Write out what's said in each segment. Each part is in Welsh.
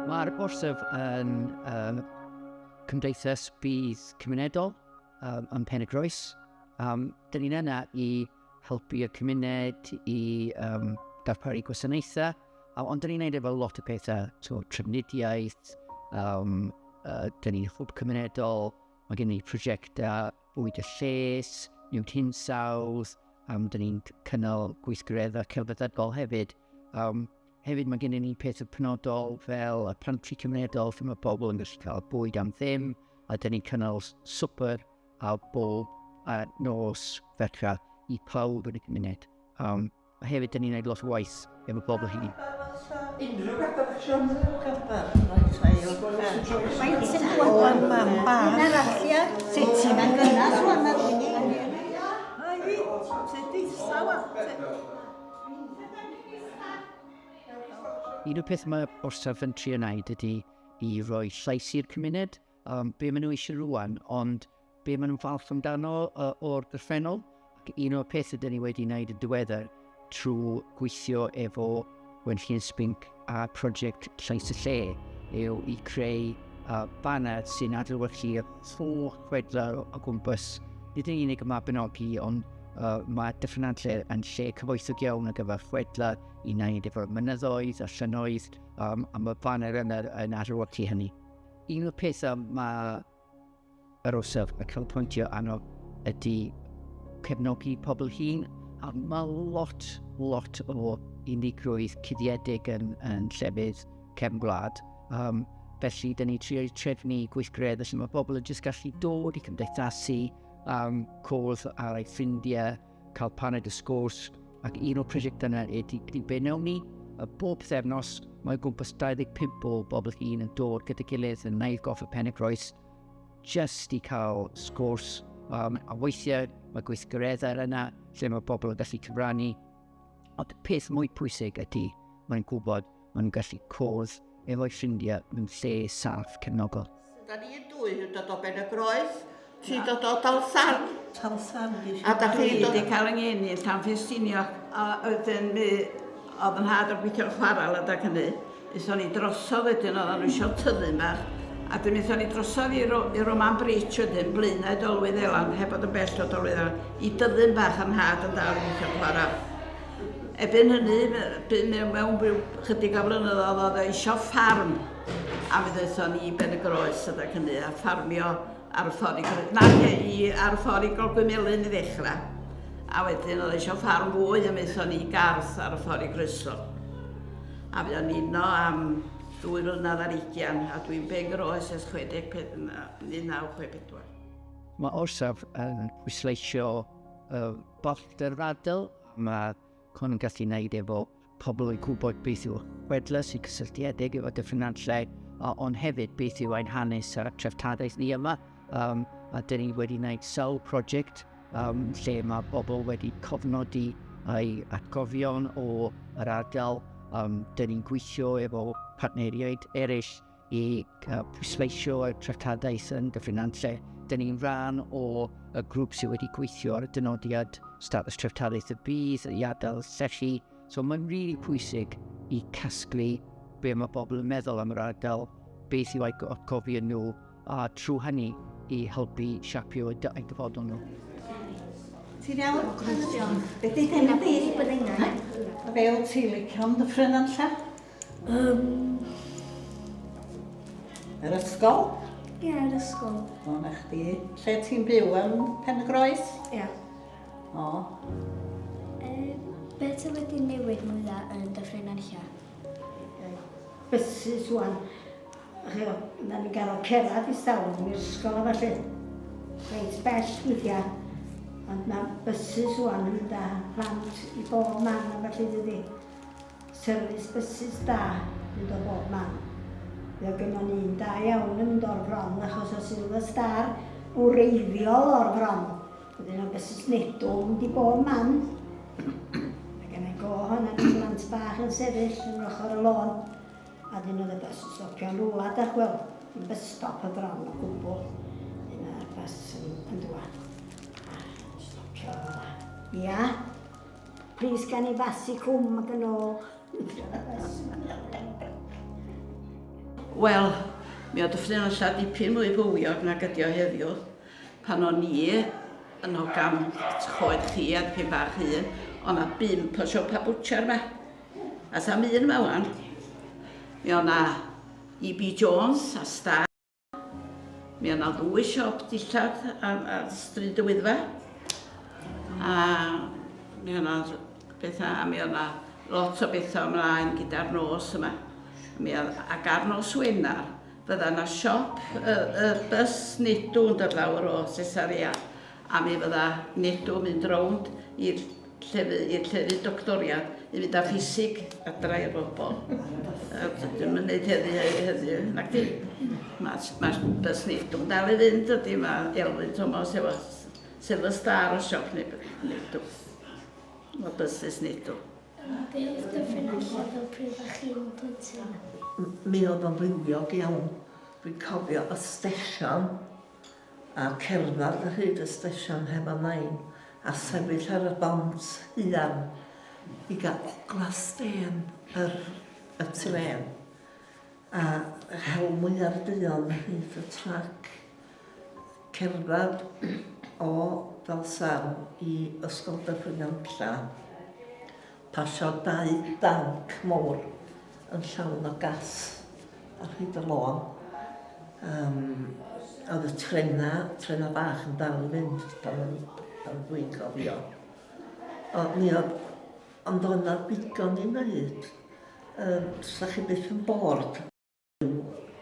Mae'r orsaf yn um, cymdeithas budd cymunedol um, yn Pen y Groes. Dyn ni'n yna i helpu y cymuned, i um, darparu gwasanaethau, ond dyn ni'n neud efo lot o pethau, so trafnidiaeth, um, dyn ni'n hwb cymunedol, mae gen ni prosiectau bwyd y lles, newid hinsawdd, dyn ni'n cynnal gweithgareddau celfyddydol hefyd. Um, hefyd mae gennym ni pethau penodol fel y pantry cymunedol lle mae bobl yn gallu cael bwyd am ddim, a dyn ni'n cynnal swper a bob a nos fercha i pawb yn y cymuned. Um, a hefyd, dyn ni'n gwneud lot o waith efo bobl hynny. Unrhyw gadair chi isio? Unrhyw gadair. Faint sy'n dod? Mam bach. Un arall, ia. Sut ti'n mynd gynnas wan ar Un o'r peth mae orsaf yn trio wneud ydy i roi llais i'r cymuned, um, be maen nhw eisiau rwan, ond be maen nhw'n falch amdano o'r gorffennol. Ac un o'r pethau dyn ni wedi wneud yn diweddar trwy gweithio efo Gwenllian Spink a prosiect Llais y Lle yw i creu banner sy'n adlewyrchu yr holl chwedlau o gwmpas, nid yn unig y Mabinogi, ond mae Dyffryn Nantlle yn lle cyfoethog iawn ar gyfer chwedlau i wneud efo'r mynyddoedd a llynnoedd, um, a mae banner yna yn adlewyrchu hynny. Un o'r pethau mae yr orsaf yn canolbwyntio arno ydy cefnogi pobl hŷn, a mae lot, lot o unigrwydd cuddiedig yn, yn llefydd cefn gwlad. Um, felly, dyn ni trio trefnu gweithgaredd lle mae bobl yn jyst gallu dod i cymdeithasu, um, cwrdd ar eu ffrindiau, cael paned y sgwrs, ac un o'r prosiectau yna ydy, ydy be wnawn ni. A bob pythefnos, mae o gwmpas 25 o bobl hŷn yn dod gyda'i gilydd yn Neuadd Goffa Pen-y-Groes jyst i cael sgwrs. Um, a weithiau mae gweithgareddau yna lle mae bobl yn gallu cyfrannu. Ond y peth mwy pwysig ydy, mae'n gwybod maen nhw'n gallu cwrdd efo'u ffrindiau mewn lle saff cefnogol. Da ni dwy yn dod o Ben y Groes, ti'n dod o Dalsarn. Talsarn, A da chi'n dod... Dwi wedi cael yng ngeni yn Llanffestiniog, a wedyn mi oedd yn nhad yn gweithio'n chwarel adag hynny. Aethon ni drosodd wedyn, oedden nhw eisiau tyddyn bach, a wedyn aethon ni drosodd i, Ro i Roman Bridge wedyn, Blaenau Dolwyddelan, heb bod yn bell o Dolwyddelan, i dyddyn bach yn nhad yn dal i weithio'n chwarel. Erbyn hynny, bu mewn, mewn rhyw chydig o flynyddoedd, oedd o eisiau ffarm, a mi ddaethon ni i Ben y Groes adag hynny, a ffarmio ar y ffordd i Gro- nage, i, ar y ffordd i Glogwyn Melyn i ddechrau. A wedyn oedd eisiau ffarm fwy, a mi aethon ni i Garth ar y ffordd i Groesor. A fuon ni yno am ddwy flynedd ar ugian, a dwi'n Ben Groes ers 64, 1964. Mae orsaf yn pwysleisio uh, balchder yr ardal. Mae hwn yn gallu gwneud efo pobl yn gwybod beth yw chwedlau sy'n cysylltiedig efo Dyffryn Nantlle, ond hefyd beth yw ein hanes a'r treftadaeth ni yma. Um, a dyn ni wedi gwneud sawl prosiect um, lle mae bobl wedi cofnodi ei atgofion o yr ardal. Um, dyn ni'n gweithio efo partneriaid eraill i uh, pwysleisio y treftadaeth yn Dyffryn Nantlle. Dyn ni'n rhan o y grŵp sydd wedi gweithio ar y dynodiad status treftadaeth y byd, i adael llechi. So mae'n rili really pwysig i casglu be mae bobl yn meddwl am yr ardal, beth yw eu atgofion nhw, a trwy hynny i helpu siapio eu dyfodol nhw. Ti'n iawn? Be di dy enw di? Be wyt ti'n licio am Dyffryn Nantlle? Um, Yr ysgol? Ie, yeah, yr ysgol. O, na chdi. Lle ti'n byw yn Pen y Groes? Ie. Yeah. O. Beth sydd wedi newid mwyaf yn Dyffryn Nantlle? Buses wan. Na ni'n gael cerdded i stalwm i'r ysgol a felly. Reit bell weithiau. Ond mae buses wan yn mynd â plant i bob man a felly dydy. Service buses da mynd o bob man. Mi oedd gynnon ni un da iawn yn mynd o'r Fron achos o Silver Star wreiddiol o'r Fron. Wedyn oedd buses Nedw yn mynd i bob man. A gennau go ohonan ni blant bach yn sefyll yn ochr y lôn. A dyn oedd y bus yn stopio yn rwla dach wel, dim bus stop y Fron o gwbl. Dyn oedd y bus yn, yn dŵad. A stopio fel 'na. Ia. Plis gan i fasu cwm ac yn ôl. Wel, mi oedd Dyffryn Nantlle dipyn mwy bywiog nag ydi o heddiw. Pan o'n i yn hogan choed chi a dipyn bach hŷn, o' 'na bump o siopa bwtsiar 'ma. A sa'm un yma wan. Mi o' 'na E.B. Jones a Star. Mi o' 'na ddwy siop dillad ar, ar Stryd y Wyddfa. A mi o' 'na bethau, a mi o' 'na lot o bethau ymlaen gyda'r nos yma. Mi oedd, ac ar nos Wener, fydda 'na siop y, y bys Nedw yn dod lawr o Cesarea, a mi fydda Nedw yn mynd rownd i'r llefydd, i'r llefydd doctoriad i fynd â ffisig adra i'r bobl. Dwi'm yn neud heddi heddiw, nac di? Mae ma bys Nedw yn dal i fynd, ydy, mae Elwyn Thomas efo Silver Star o siop Nedw. O bysus Nedw. Be oedd dy ffynhonnell fel pryd oeddech chi'n plentyn? Mi oedd o'n fywiog iawn. Dwi'n cofio y stesion a cerdded ar hyd y stesion hefo Nain a sefyll ar y bont haearn i gael ogla stêm yr y trên a hel mwyar duon ar hyd y trac. Cerdded o Dalsarn i Ysgol Dyffryn Nantlle, pasio dau danc mowr yn llawn o gas ar hyd y lôn. Um, oedd y trenau, trenau bach yn dal i fynd pan, pan dwi'n cofio. Ond mi oedd, ond oedd yna ddigon i wneud. Um, sa chi byth yn bored.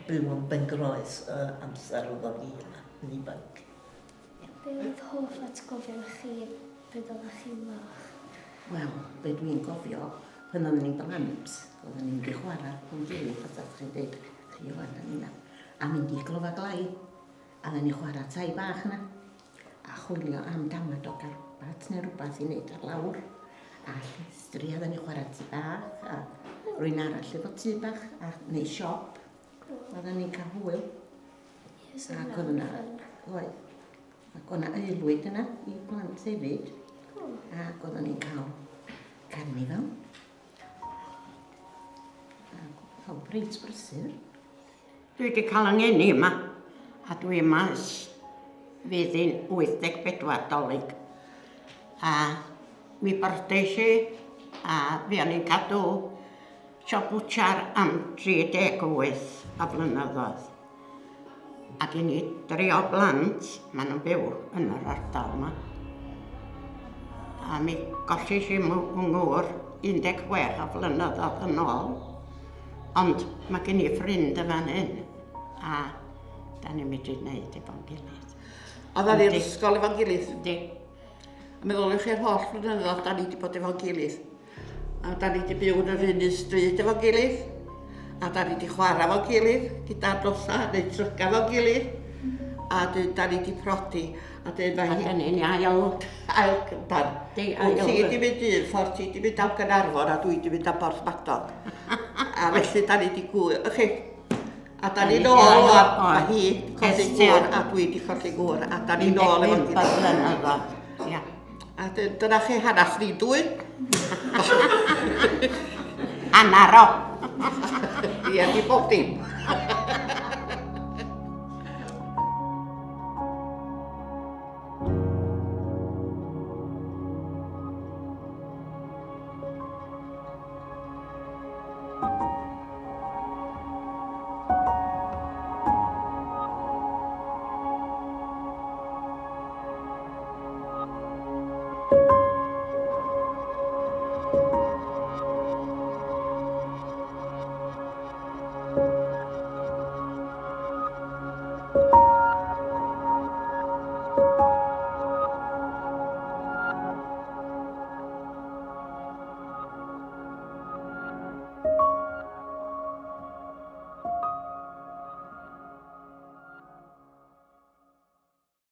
Byw yn Bengroes y amser oeddwn i yna, yn ifanc. Be oedd hoff atgofion chi pryd oeddech chi'n fach? Wel, be dwi'n gofio, pan oeddwn ni'n blant, oeddwn ni'n mynd i chwarae rhwng gilydd, fatha chi'n dweud, chi wan a ninna, a mynd i Glofa Glai, a oeddwn ni'n chwarae tai bach yna, a chwilio am damad o garpat neu rhywbeth i wneud ar lawr, a llestri, a oedden ni'n chwarae tŷ bach, a rwy'n arall efo tŷ bach, a neu siop. Oedden ni'n cael hwyl. Yes, ac oedd yna, oedd, ac oedd yna aelwyd yna i blant hefyd. Ac oedden ni'n cael carnifal. Ac pawb reit brysur. Dwi wedi cael yng ngeni yma, a dwi yma ers fydd hi'n 84 dolig. A mi briodes i, a fuon ni'n cadw siop bwtsiar am 38 o flynyddoedd. A gen i dri o blant, maen nhw'n byw yn yr ardal yma. A mi gollis i ngŵr 16 o flynyddoedd yn ôl. Ond mae gen i ffrind yn fan hyn, a da ni'n medru gwneud efo'n gilydd. A dda ni'r ysgol efo'n gilydd? Yndi. A meddyliwch chi'r holl flynyddoedd da ni wedi bod efo'n gilydd. A da ni wedi byw yn yr un un stryd efo'n gilydd. A da ni wedi chwarae efo'n gilydd, gyda'r nosa, neu tryga efo'n gilydd. A dyn, da ni wedi prodi. A dyn, mae hi... A dyn ni'n ail... Ail gyntan. Di, ail. Ti wedi mynd un ffordd, ti wedi mynd am Gaernarfon a dwi wedi mynd am Borthmadog. a felly da ni wedi gwy... Chi, a da ni nôl wan, mae hi wedi colli gŵr a dwi wedi colli gŵr, a da ni nôl efo'n gilydd. Ia. A dyna chi hanes ni dwy. Hannar o. Ie, di bob dim.